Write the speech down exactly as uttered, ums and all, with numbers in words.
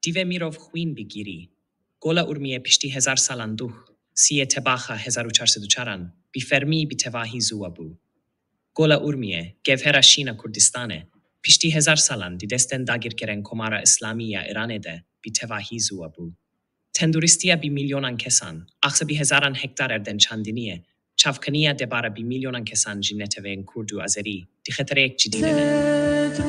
Divê mirov xwîn bigîrî. Gola Urmiyê piştî hezar salan duh, siyê Tebaxa hezar û çar sed û çaran, bi fermî bi tevahî ziwa bû. Gola Urmiyê, cevhera şîn a Kurdistanê, piştî hezar salan di destên dagirkerên Komara Îslamî ya Îranê de bi tevahî ziwa bû. Tenduristiya bi milyonan kesan, axse bi hezaran hektar erdên çandiniyê, çavkaniya debara bi milyonan kesan ji neteweyên Kurd û Azerî di xetereyek cidî de ne.